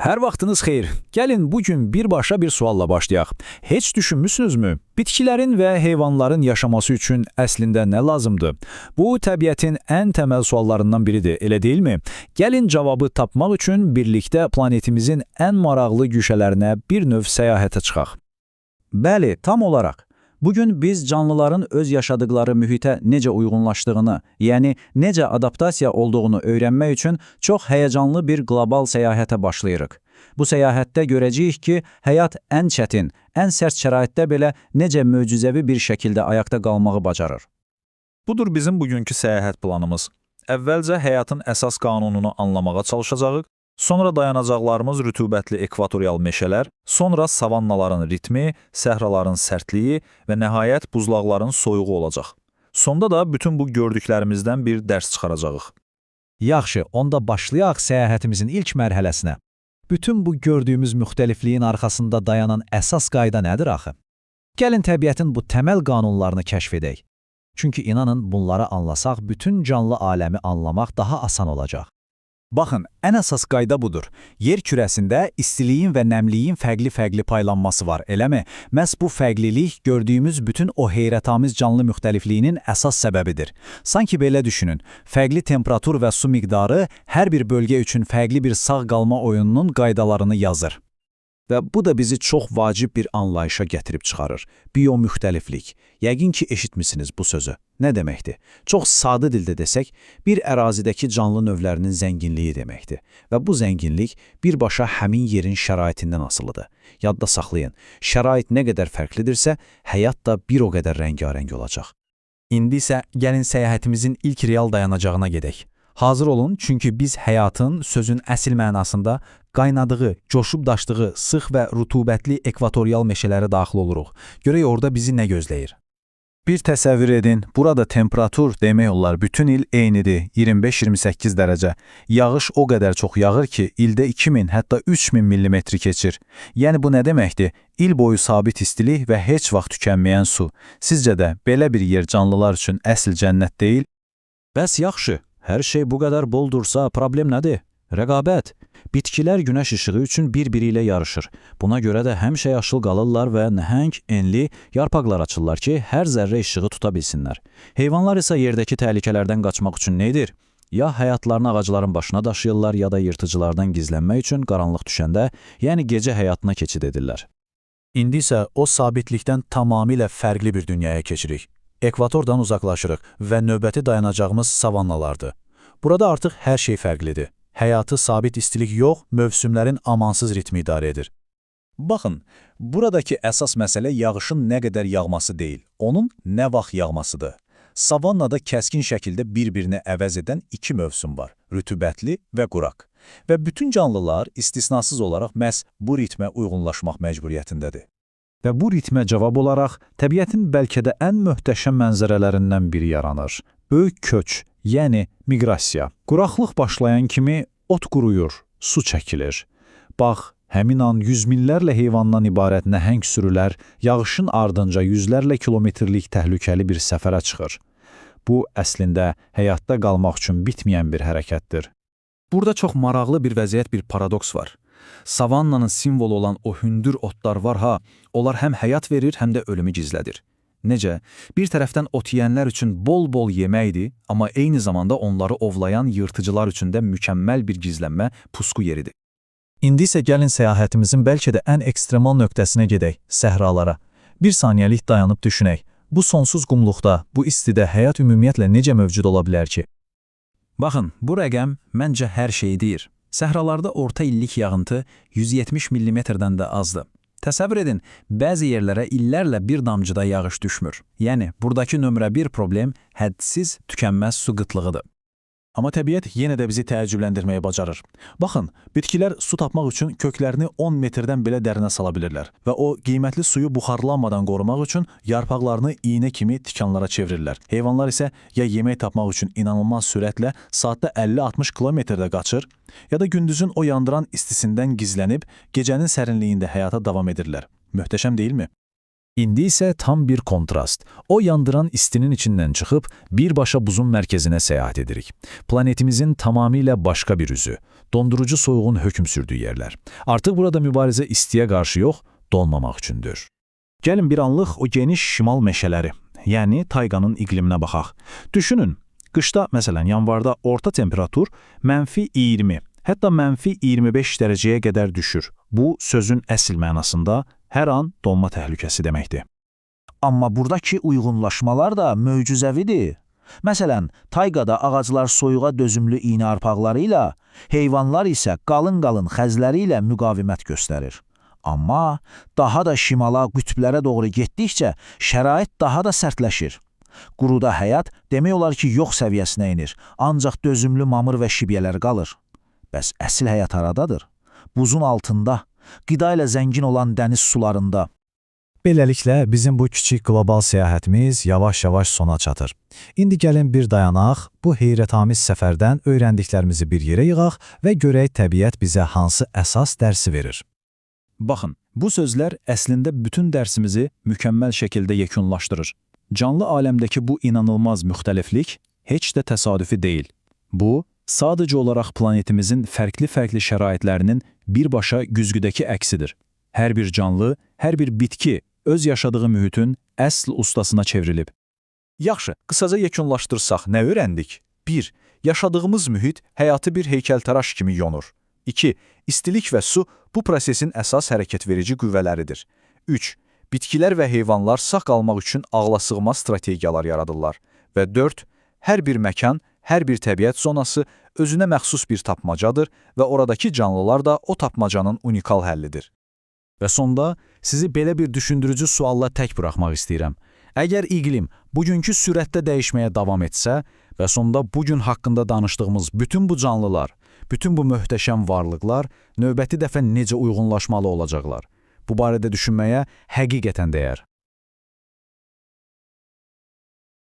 Hər vaxtınız xeyir. Gəlin bugün birbaşa bir sualla başlayaq. Heç düşünmüsünüzmü? Bitkilərin və heyvanların yaşaması üçün əslində nə lazımdır? Bu, təbiətin ən təməl suallarından biridir, elə deyilmi? Gəlin cavabı tapmaq üçün birlikdə planetimizin ən maraqlı güşələrinə bir növ səyahətə çıxaq. Bəli, tam olaraq. Bugün biz canlıların öz yaşadıkları mühitə necə uyğunlaşdığını, yəni necə adaptasiya olduğunu öyrənmək üçün çox həyəcanlı bir qlobal səyahətə başlayırıq. Bu səyahətdə görəcəyik ki, həyat ən çətin, ən sərt şəraitdə belə necə möcüzəvi bir şəkildə ayaqda qalmağı bacarır. Budur bizim bugünkü səyahət planımız. Əvvəlcə həyatın əsas qanununu anlamağa çalışacağıq, sonra dayanacaqlarımız rütubətli ekvatorial meşələr, sonra savannaların ritmi, səhraların sərtliyi və nəhayət buzlaqların soyuğu olacaq. Sonda da bütün bu gördüklərimizdən bir dərs çıxaracağıq. Yaxşı, onda başlayaq səyahətimizin ilk mərhələsinə. Bütün bu gördüyümüz müxtəlifliyin arxasında dayanan əsas qayda nədir axı? Gəlin təbiətin bu təməl qanunlarını kəşf edək. Çünki inanın, bunları anlasaq, bütün canlı aləmi anlamaq daha asan olacaq. Baxın, ən əsas qayda budur. Yer kürəsində istiliyin və nəmliyin fərqli-fərqli paylanması var, eləmi? Məhz bu fərqlilik gördüyümüz bütün o heyrətamiz canlı müxtəlifliyinin əsas səbəbidir. Sanki belə düşünün, fərqli temperatur və su miqdarı hər bir bölgə üçün fərqli bir sağ qalma oyununun qaydalarını yazır. Və bu da bizi çox vacib bir anlayışa gətirib çıxarır. Biomüxtəliflik. Yəqin ki, eşitmisiniz bu sözü. Nə deməkdir? Çox sadə dildə desək, bir ərazidəki canlı növlərinin zənginliyi deməkdir. Və bu zənginlik birbaşa həmin yerin şəraitindən asılıdır. Yadda saxlayın, şərait nə qədər fərqlidirsə, həyat da bir o qədər rəngarəng olacaq. İndi isə gəlin səyahətimizin ilk real dayanacağına gedək. Hazır olun, çünki biz həyatın sözün əsl mənasında qaynadığı, coşub daşdığı sıx və rütubətli ekvatorial meşələrə daxil oluruq. Görək orada bizi nə gözləyir. Bir təsəvvür edin, burada temperatur demək olar bütün il eynidir, 25-28 dərəcə. Yağış o qədər çox yağır ki, ildə 2000, hətta 3000 millimetri keçir. Yəni bu nə deməkdir? İl boyu sabit istilik və heç vaxt tükənməyən su. Sizcə də belə bir yer canlılar üçün əsl cənnət deyil? Bəs yaxşı, hər şey bu qədər boldursa problem nədir? Rəqabət. Bitkilər günəş işığı üçün bir-biri ilə yarışır. Buna görə də həmişə yaşıl qalırlar və nəhəng, enli yarpaqlar açırlar ki, hər zərrə işığı tuta bilsinlər. Heyvanlar isə yerdəki təhlükələrdən qaçmaq üçün nə edir? Ya həyatlarını ağacların başına daşıyırlar, ya da yırtıcılardan gizlənmək üçün qaranlıq düşəndə, yəni gecə həyatına keçid edirlər. İndi isə o sabitlikdən tamamilə fərqli bir dünyaya keçirik. Ekvatordan uzaqlaşırıq və növbəti dayanacağımız savannalardır. Burada artıq hər şey fərqlidir. Həyatı sabit istilik yox, mövsümlərin amansız ritmi idarə edir. Baxın, buradakı əsas məsələ yağışın nə qədər yağması deyil, onun nə vaxt yağmasıdır. Savannada kəskin şəkildə bir-birini əvəz edən iki mövsüm var, rütubətli və quraq. Və bütün canlılar istisnasız olaraq məhz bu ritmə uyğunlaşmaq məcburiyyətindədir. Və bu ritmə cavab olaraq təbiətin bəlkə də ən möhtəşəm mənzərələrindən biri yaranır. Böyük köç, yəni miqrasiya. Quraqlıq başlayan kimi ot quruyur, su çəkilir. Bax, həmin an yüz minlərlə heyvandan ibarət nəhəng sürülər yağışın ardınca yüzlərlə kilometrlik təhlükəli bir səfərə çıxır. Bu, əslində, həyatda qalmaq üçün bitməyən bir hərəkətdir. Burada çox maraqlı bir vəziyyət, bir paradoks var. Savannanın simvolu olan o hündür otlar var ha, onlar həm həyat verir, həm də ölümü gizlədir. Necə? Bir tərəfdən ot yeyənlər üçün bol-bol yeməkdir, amma eyni zamanda onları ovlayan yırtıcılar üçün də mükəmməl bir gizlənmə, pusqu yeridir. İndi isə gəlin səyahətimizin bəlkə də ən ekstremal nöqtəsinə gedək, səhralara. Bir saniyəlik dayanıb düşünək. Bu sonsuz qumluqda, bu istidə həyat ümumiyyətlə necə mövcud ola bilər ki? Baxın, bu rəqəm məncə hər şeyi deyir. Səhralarda orta illik yağıntı 170 millimetrdən də azdır. Təsəvvür edin, bəzi yerlərə illərlə bir damcı da yağış düşmür. Yəni, buradakı nömrə bir problem hədsiz tükənməz su qıtlığıdır. Amma təbiət yenə də bizi təəccübləndirməyi bacarır. Baxın, bitkilər su tapmaq üçün köklərini 10 metrdən belə dərinə sala bilirlər və o qiymətli suyu buxarlanmadan qorumaq üçün yarpaqlarını iynə kimi tikanlara çevirirlər. Heyvanlar isə ya yemək tapmaq üçün inanılmaz sürətlə saatda 50-60 kilometrdə qaçır, ya da gündüzün o yandıran istisindən gizlənib gecənin sərinliyində həyata davam edirlər. Möhtəşəm deyilmi? İndi isə tam bir kontrast. O yandıran istinin içindən çıxıb birbaşa buzun mərkəzinə səyahət edirik. Planetimizin tamamilə başqa bir üzü, dondurucu soyuğun hökm sürdüyü yerlər. Artıq burada mübarizə istiyə qarşı yox, donmamaq üçündür. Gəlin bir anlıq o geniş şimal meşələri, yəni tayqanın iqliminə baxaq. Düşünün, qışda, məsələn, yanvarda orta temperatur -20, hətta -25 dərəcəyə qədər düşür. Bu, sözün əsl mənasında hər an donma təhlükəsi deməkdir. Amma buradakı uyğunlaşmalar da möcüzəvidir. Məsələn, tayqada ağaclar soyuğa dözümlü iynə arpaqları ilə, heyvanlar isə qalın-qalın xəzləri ilə müqavimət göstərir. Amma daha da şimala, qütblərə doğru getdikcə şərait daha da sərtləşir. Quruda həyat demək olar ki, yox səviyyəsinə enir, ancaq dözümlü mamır və şibyələr qalır. Bəs əsl həyat haradadır? Buzun altında, qida ilə zəngin olan dəniz sularında. Beləliklə, bizim bu kiçik qlobal səyahətimiz yavaş-yavaş sona çatır. İndi gəlin bir dayanaq, bu heyrətamiz səfərdən öyrəndiklərimizi bir yerə yığaq və görək təbiət bizə hansı əsas dərsi verir. Baxın, bu sözlər əslində bütün dərsimizi mükəmməl şəkildə yekunlaşdırır. Canlı aləmdəki bu inanılmaz müxtəliflik heç də təsadüfi deyil. Bu, sadəcə olaraq planetimizin fərqli-fərqli şəraitlərinin birbaşa güzgüdəki əksidir. Hər bir canlı, hər bir bitki öz yaşadığı mühitin əsl ustasına çevrilib. Yaxşı, qısaca yekunlaşdırsaq nə öyrəndik? 1. Yaşadığımız mühit həyatı bir heykəltaraş kimi yonur. 2. İstilik və su bu prosesin əsas hərəkət verici qüvvələridir. 3. Bitkilər və heyvanlar sağ qalmaq üçün ağlasığmaz strategiyalar yaradırlar. Və 4. Hər bir məkan, hər bir təbiət zonası özünə məxsus bir tapmacadır və oradakı canlılar da o tapmacanın unikal həllidir. Və sonda sizi belə bir düşündürücü sualla tək buraxmaq istəyirəm. Əgər iqlim bugünkü sürətdə dəyişməyə davam etsə və sonda bugün haqqında danışdığımız bütün bu canlılar, bütün bu möhtəşəm varlıqlar növbəti dəfə necə uyğunlaşmalı olacaqlar? Bu barədə düşünməyə həqiqətən dəyər.